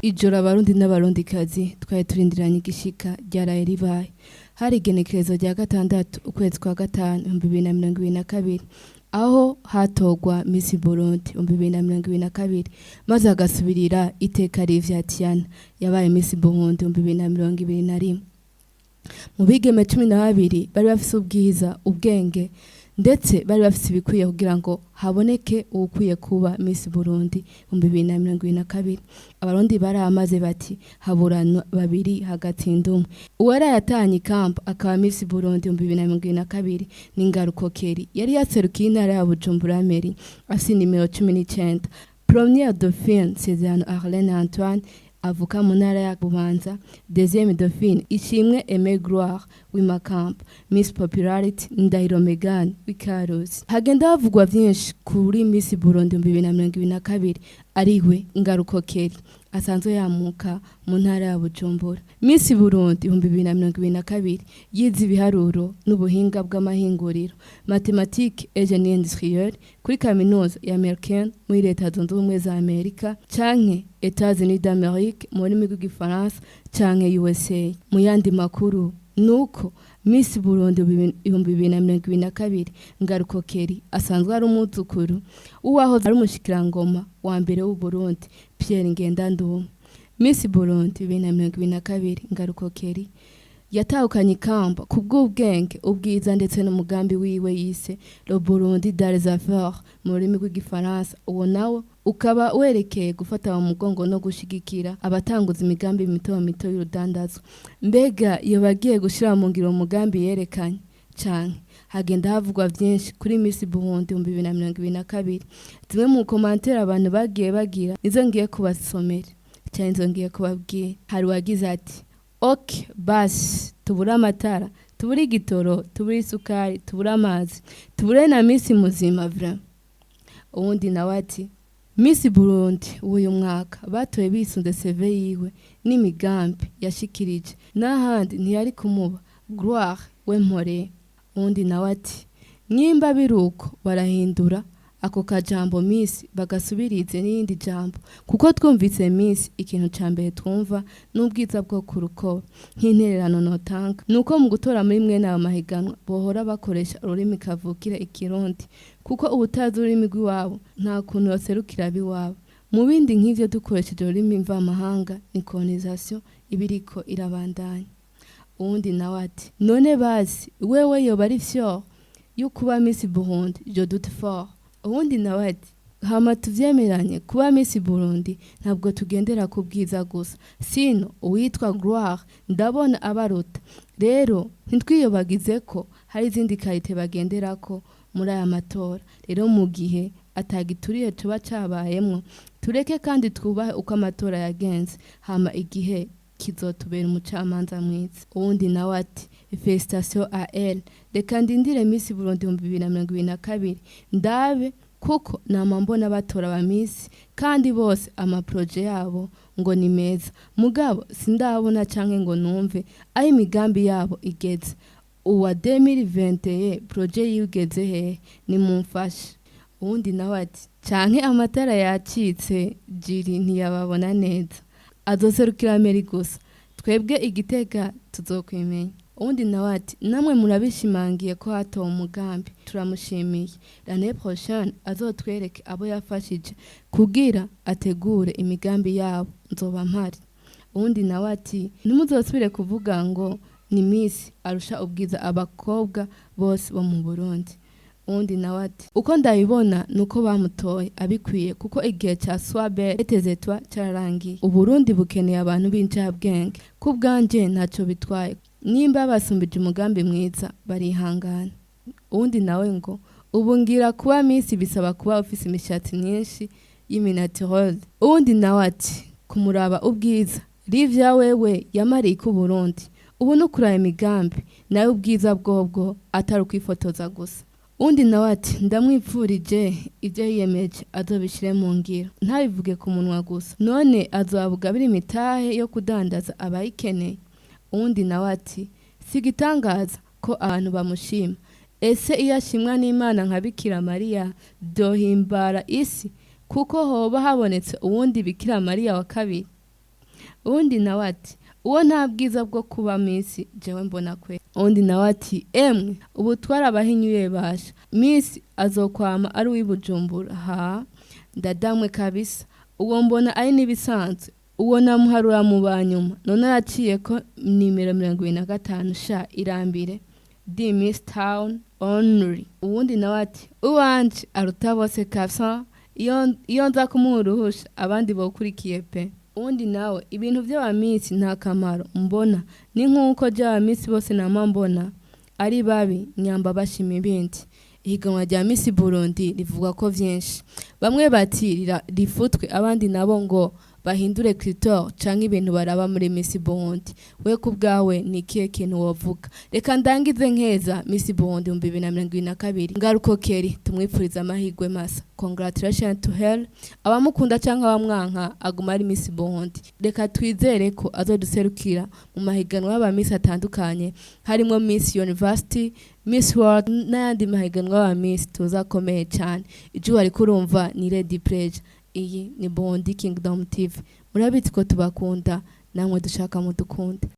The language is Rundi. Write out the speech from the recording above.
Ijoro Abarundi n'Abarundikazi twari turindiranye igishika ryaraye ribaye. Hari igenekerezo rya 6 ukwezi kwa 5 2022, aho hatorwa Miss Burundi 2022, maze hagasubirira iteka Livia Tiana yabaye Miss Burundi 2021. Mu bigeme 12 bari bafise ubwiza, ubwenge, ndetse bari bafise ibikwiye kugira ngo haboneke uwukwiye kuba Miss Burundi 2022, Abarundi baramaze bati habura babiri hagatsinda umwe. Uwaraye atahanye ikamba akaba Miss Burundi 2022 ni Ngaruko Kelly, yari yaserukiye intara ya Bujumbura Mairie, afise nimero 19. Première dauphine, Sezerano Arlene Antoine, avuka mu ntara ya Bubanza. Deuxième dauphine, Ishimwe Aimé Gloire w'Imakamba. Miss Popularity, Ndahiro Megan w'Ikarusi. Hagenda havugwa vyinshi kuri Miss Burundi 2022, ariwe Ngaruko Kelly, asanzwe yamuka mu ntara ya Bujumbura. Miss Burundi 2022 yize ibiharuro n'ubuhinga bw'amahinguriro, mathématiques et génie industriel, kuri kaminuza ya American muri Leta Zunze Ubumwe za Amerika, canke États-Unis d'Amérique mu rurimi rw'Igifaransa, canke USA. Mu yandi makuru nuko Miss Burundi 2022 Ngaruko Kelly asanzwe ari umwuzukuru w'uwahoze ari umushikirangoma wa mbere w'u Burundi, Pierre Ngendandumwe. Miss Burundi 2022 Ngaruko Kelly yatahukanye ikamba ku bw'ubwenge, ubwiza ndetse n'umugambi wiwe yise Le Burundi dans les affaires mu rurimi rw'Igifaransa. Uwo nawo ukaba werekeye gufata mu mugongo no gushigikira abatanguza imigambi mito mito y'urudandazwa. Mbega iyo bagiye gushira mu ngiro umugambi yerekanye, canke hagenda havugwa vyinshi kuri Miss Burundi 2022? Zimwe mu commentaires abantu bagiye bagira nizo ngiye kubasomera cyane, nizo ngiye kubabwira. Hari uwagize ati: "Ok, basi tubure amatara, tubure igitoro, tubure isukari, tubure amazi, tubure na Miss muzima vraiment." Uwundi nawe ati: "Miss Burundi w'uyu mwaka batoye bisunze CV yiwe n'imigambi yashikirije, n'ahandi ntiyari kumuba. Gloire we mpore." Uwundi nawe ati: "Nyimba biruko barahindura ako kajambo Miss, bagasubirize n'iyindi jambo, kuko twumvise Miss ikintu ca mbere twumva n'ubwiza bwo ku rukoba. Nk'intererano notanga nuko mu gutora muri mwene ayo mahiganwa bohora bakoresha ururimi kavukire, Ikirundi, kuko ubutazi ururimi rw'iwabo nta kuntu yoserukira ab'iwabo. Mu bindi nk'ivyo dukoresheje ururimi mvamahanga ni colonisation ibiriko irabandanya." Uwundi nawe ati: "None basi wewe yoba ari fier yo kuba Miss Burundi? Je doute fort." Uwundi nawe ati: "Hama tuvyemeranye, kuba Miss Burundi ntabwo tugendera ku bwiza gusa, sino uwitwa Gloire ndabona abaruta. Rero ntitwiyobagize ko hari izindi qualités bagenderako muri aya matora. Rero mu gihe atagituriye tuba cabayemwo, tureke kandi twubahe uko amatora yagenze, hama igihe kizotubera umucamanza mwiza." Uwundi nawe ati: "Félicitations à elle. Reka ndindire Miss Burundi 2022 ndabe, kuko nama mbona batora aba Miss kandi bose ama projets yabo ngo ni meza, mugabo sindabona canke ngo numve aho imigambi yabo igeze. Uwa 2021 projet yiwe igeze hehe? Nimumfashe." Uwundi nawe ati: "Canke amatara yacitse, jiri ntiyababona neza. Azoserukira mairie gusa, twebwe Igitega tuzokwimenya." Uwundi nawe ati: "Namwe murabishimangiye ko hatowe umugambi, turamushimiye. L'année prochaine azotwereke abo yafashije kugira ategure imigambi yabo, nzoba mpari." Uwundi nawe ati: "Ntimuzosubire kuvuga ngo ni Miss arusha ubwiza abakobwa bose bo mu Burundi." Uwundi nawe ati: "Uko ndabibona nuko bamutoye abikwiye, kuko igihe ca swabe etezetwa cararangiye. Uburundi bukeneye abantu b'incabwenge. Ku bwanje ntaco bitwaye, nimba basumbije umugambi mwiza barihangana." Uwundi nawe ngo: "Ubu ngira kuba Miss bisaba kuba ufise imishatsi myinshi y'imi naturel." Uwundi nawe ati: "Kumuraba ubwiza Livia wewe yamariye ku Burundi, ubu no kuraba imigambi nawe, ubwiza bwobwo atari ukwifotoza gusa." Undi nawe ati: "Ndamwipfurije ibyo yiyemeje azobishire mu ngiro, ntabivuge ku munwa gusa. None azobugabira imitahe yo kudandaza abayikeneye?" Uwundi nawe ati: "Si igitangaza ko abantu bamushima. Ese iyo ashimwa n'Imana nka Bikira Mariya byohimbara isi, kuko hoba habonetse uwundi Bikira Mariya wa kabiri?" Uwundi nawe ati: "Uwo nta bwiza bwo kuba Miss jewe mbona kwe." Uwundi nawe ati: "Emwe, ubu twarabahinyuye basha, Miss azokwama ari uw'i Bujumbura." Ha ndadamwe kabisa, uwo mbona ari n'ibisanzwe, uwo namuharura mu banyuma, none araciye ko nimero 25. Sha irambire di Miss Town only. Uwundi nawe ati: "Uwanje aruta bose kabisa, iyo nza kumuha uruhusha abandi bokurikiye pe." Uwundi nawe: "Ibintu by'aba Miss nta kamaro mbona, ni nk'uko by'aba Miss bose nama mbona ari babi nyamba bashima ibindi." Ihiganwa rya Miss Burundi rivuga ko vyinshi, bamwe bati rifutwe, abandi nabo ngo bahindure critère canke ibintu baraba muri Miss Burundi. We ku bwawe ni ikihe kintu wovuga? Reka ndangize nkeza Miss Burundi 2022 Ngaruko Kelly, tumwipfuriza amahirwe masa. Congratulations to her. Abamukunda canke abamwanka, aguma ari Miss Burundi. Reka twizere ko azoduserukira mu mahiganwa y'aba Miss atandukanye, harimwo Miss University, Miss World n'ayandi mahiganwa y'aba Miss tuzakomeye cyane. Ijwi wariko urumva ni Lady Pleasure, iyi ni Burundi Kingdom TV. Murabizi ko tubakunda, namwe dushaka mudukunde.